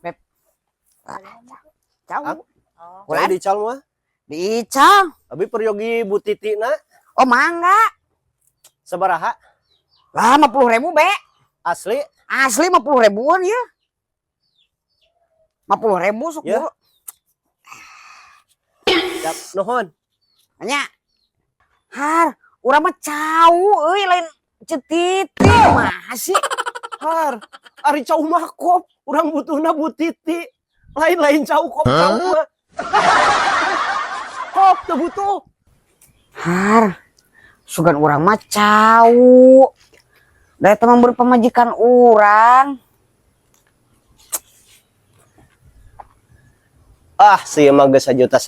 Beb. Cau. Ah. Oh. Kulan dical mah. Dical. Abi peryogi Bu Titi na Oh, mangga. sabaraha? Lah 50.000 be. Asli. Asli 50 ribuan ya. 50.000 sok Ya. buru. Siap, nuhun. Nya. Har, urang mah cau euy lain Ceu Titi mah sih. Har, ari cau mah kop, urang butuhna Bu Titi. Lain-lain cau kop cau mah. Kop teu butuh. Har, sugan urang mah cau. Da eta mah pamajikan urang. Ah, sih emang geus 1,5 juta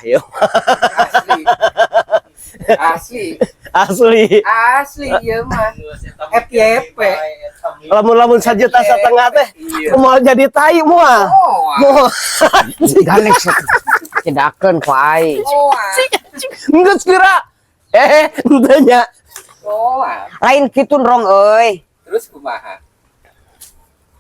yo. Asli. Asli. Asli. Asli ieu mah. FYP. Lamun-lamun 1,5 juta teh Iya. mau jadi tai moal. Oh. Moal. Ganek cedakeun ku aing. Oh. Geus kira. Eh, henteu nya. Oh. Lain kitu rong euy. Terus kumaha?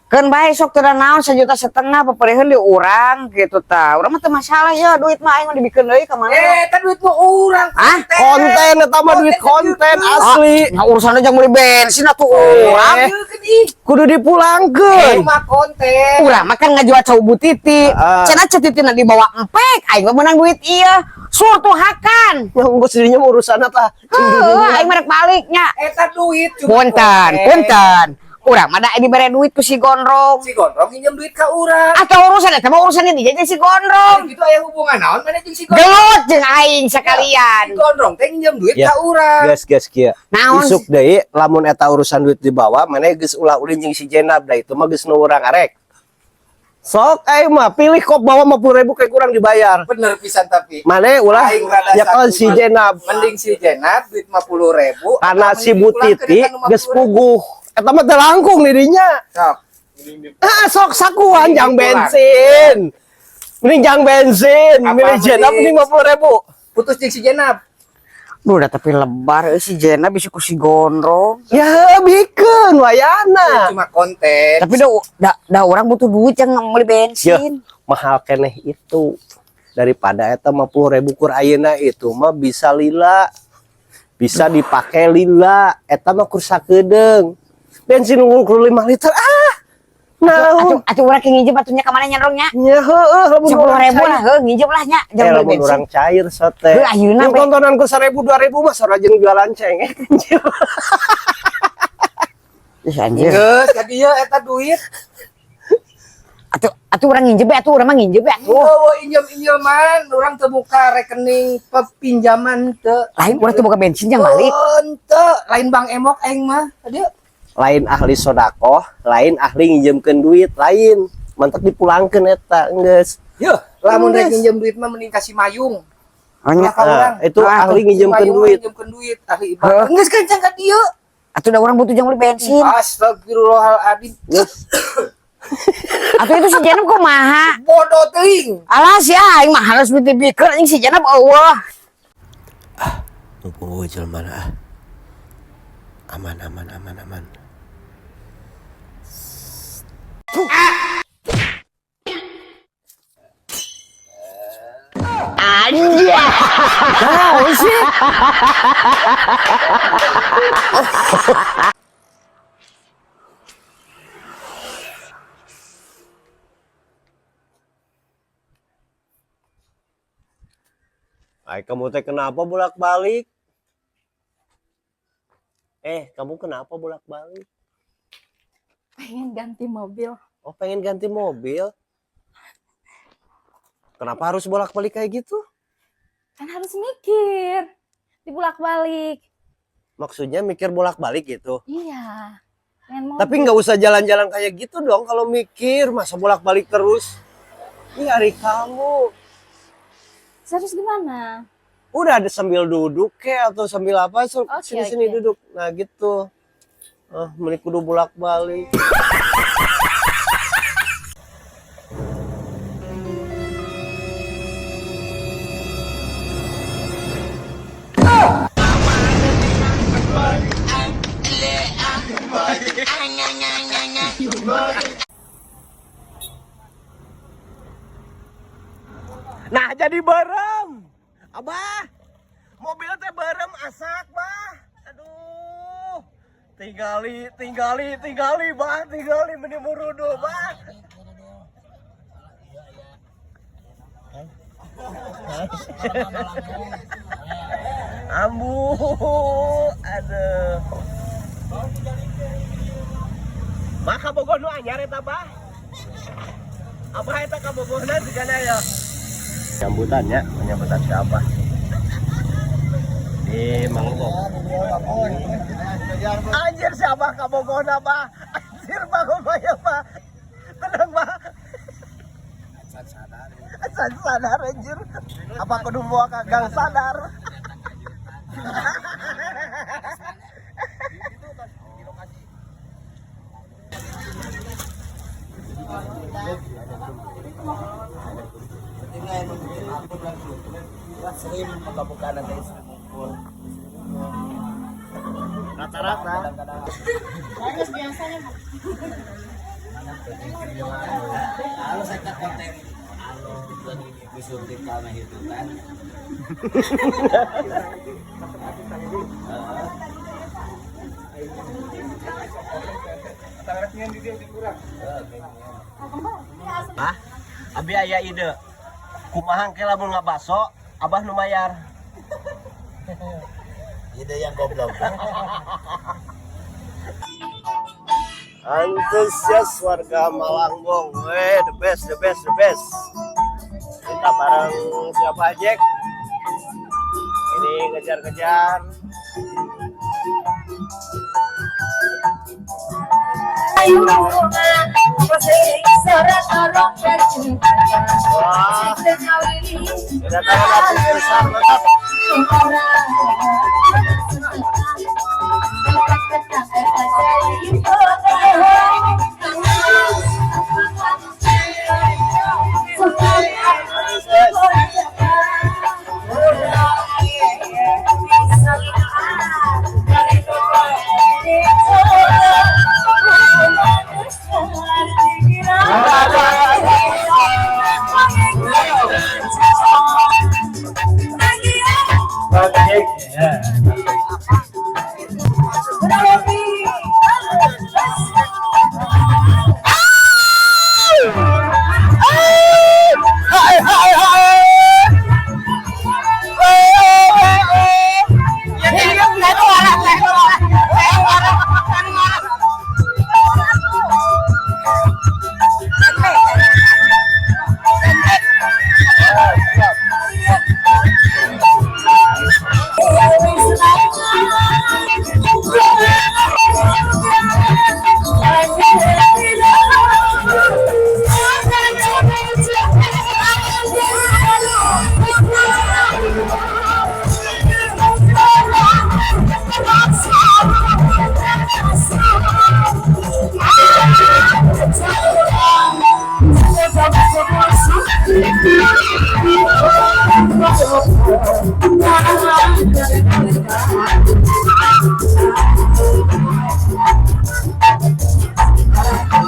Keun bae sok teu naon 1,5 juta papareuheun di urang gitu tah. Urang mah teu masalah ya duit mah aing mah dibikeun deui ka mana. Eh, eta duit mah urang. Hah? Konten eta mah duit konten asli. Nah urusannya jang meuli bensin atuh urang. Eh. Ieu kan ih. Kudu dipulangkeun. Mah konten. Urang mah kan ngajual cau Bu Titi. Ah. Cenah Ceu Titi na dibawa empek, aing mah menang duit ieu. Surtuhakan. Yang geus dirinya mah urusanna tah. Heuh, aing mah rek balik nya. Eta duit cuma Punten, konten. punten. Urang mah da dibere duit ku si Gondrong. Si Gondrong nginjem duit ka urang. Atau urusan eta mah urusan ini jeung si Gondrong. Gitu aya hubungan naon mana jeung si Gondrong? Gelut jeung aing sekalian. Si Gondrong teh nginjem duit Ya. ka urang. Geus geus kieu. Naon? Isuk deui lamun eta urusan duit dibawa maneh geus ulah ulin jeung si Jenab da itu mah geus nu urang arek. Sok aing mah pilih kop bawa 50.000 kayak kurang dibayar. Bener pisan tapi. Maneh ulah Aing rada nyekel satu si mah. Jenab. Mending si Jenab duit 50.000 Karena atau si mending Bu dipulangkeun Titi eta nu geus 50.000. puguh. Eta mah teu langkung di dinya. Sok. Ah, sok sakuan Mending jang dipulang. bensin. Mending jang bensin, Apa milih Jenab mending- mending 50.000. Putus jeung si Jenab. Duh, dah tapi lebar euy si Jena bisa ku si Gondrong. Ya bikeun wayana. Cuma konten. Tapi dah orang butuh duit yang beli Ya, bensin. mahal keneh itu daripada eta 50.000 kur ayeuna itu mah bisa lila. Bisa dipakai lila, eta mah kur sakedeung. Bensin unggul 5 liter. Ah. Atuh Naon? atuh urang ke nginjem atuh nya ka mana nya Rong nya? Nya heueuh lamun 10.000 urang cair. lah heuh nginjem lah nya Eh, jangan beli lamun bensin. urang cair sote. Heuh, ayeuna Yang be. tontonan ku 1000 2000 mah sora jeung jualan cengek. Ih anjir. Geus ka dieu eta duit. Atuh atuh urang nginjem be atuh urang mah nginjem be atuh. Oh, injem-injeman, urang teu buka rekening pepinjaman teu. Lain urang teu boga bensin jang balik. Henteu, lain Bang Emok aing mah. Ka dieu. Lain ahli sodakoh, lain ahli nginjemkeun duit, lain. Mantap dipulangkeun eta geus. Yeuh, lamun rek Geus. nginjem duit mah mending ka si Mayung. Oh, nya. Ulah ka urang. Nah, itu Ah, ahli Si nginjemkeun Mayung mah duit. nginjemkeun duit, ahli ibadah. Geus kan ka dieu. Atuh dah urang butuh jang beli bensin. Astagfirullahaladzim. Geus. Atuh itu si Jenab kumaha? Bodoh teuing. Alah si aing mah harus dipikir anjing si Jenab eueuh. Mumpung jelema ah. Aman aman aman aman. Anjir. Naon sih? Ay, kamu teh kenapa bolak-balik? Eh, kamu kenapa bolak-balik? Pengen ganti mobil. Oh, pengen ganti mobil. Kenapa harus bolak-balik kayak gitu? Kan harus mikir. Dibulak-balik. Maksudnya mikir bolak-balik gitu. Iya. Pengen mobil. Tapi nggak usah jalan-jalan kayak gitu dong kalau mikir, masa bolak-balik terus. Ini hari kamu. Terus gimana? Udah ada sambil duduk kek atau sambil apa, Oke, sini-sini oke. duduk. Nah gitu. Ah, mending kudu bolak-balik. Jadi beureum. Abah, mobil teh beureum asak, Bah. Aduh. Tinggali, tinggali, tinggali, Bah, tinggali meni murudo, Bah. Ambu, aduh. Bah, kabogoh nu anyar eta, Bah. Abah eta kabogohna sigana ya. Nyambutannya, penyambutan siapa? Di Manggong. Anjir siapa kabogohna, Bah? Anjir bangun ya, Bah. Tenang, Bah. Acan sadar anjir. Apa kudu mau ka gang sadar? Rata-rata. Bah, abi aya ide. Kumaha engke lamun ngabaso, abah nu mayar. Ide yang goblok. Antusias warga Malangbong, weh, the best, the best, the best. Kita bareng siapa Jack? Ini ngejar-ngejar. Wah, kedatangan artis besar mantap. Hai hai hai.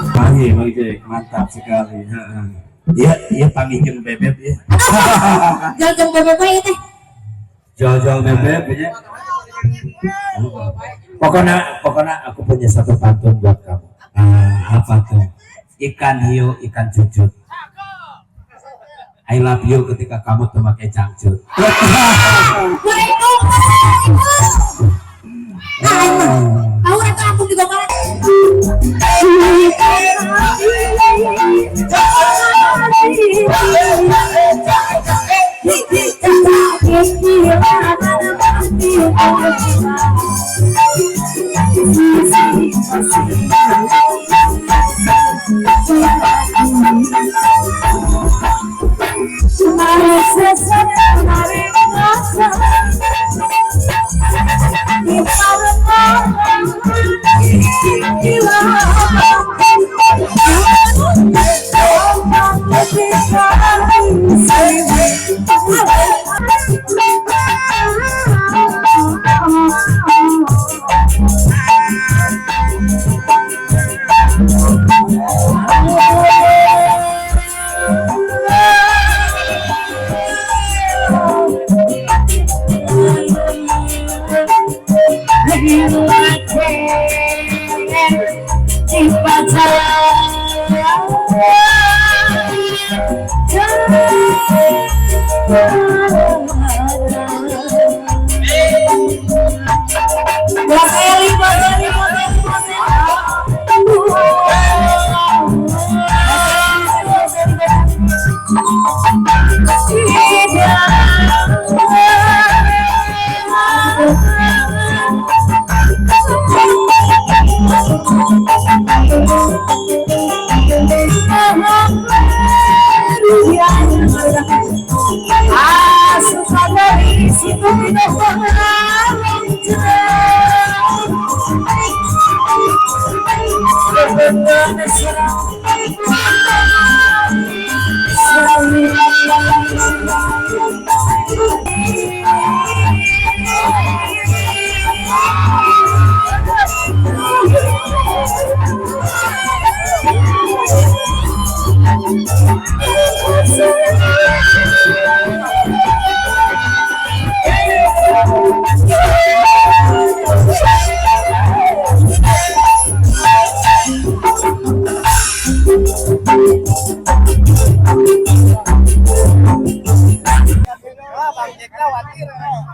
Pagi, Bang Jack, mantap sekali. Iya, iya panggilkan bebek ya. Jual bebek ya teh. Jual-jual bebek ya. Pokoknya, pokoknya aku punya satu pantun buat kamu. Ah, apa tuh? Ikan hiu, ikan cucut. I love you ketika kamu tuh pakai cangcut. Tahu itu aku juga malah. Buat Eli, buat Eli, buat Eli, buat Eli. Suka dari situ tidak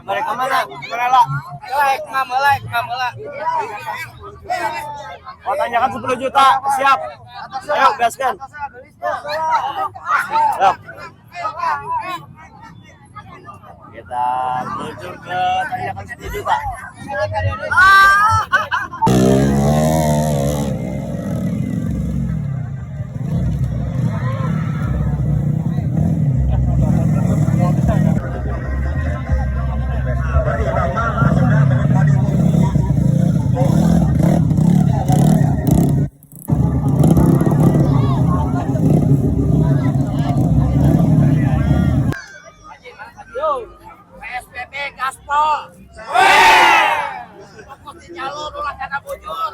Mereka mana? Mana lah? Melek, melek, melek. Mau tanyakan 10 juta, siap. Ayo gaskan. Siap. Kita meluncur ke tanjakan 10 juta. PSBB gaspol. Fokus di jalur ulah kana bujur.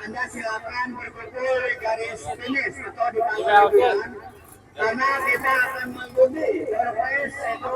Anda silakan berkumpul di garis finish atau di panggung karena kita akan mengundi surprise itu.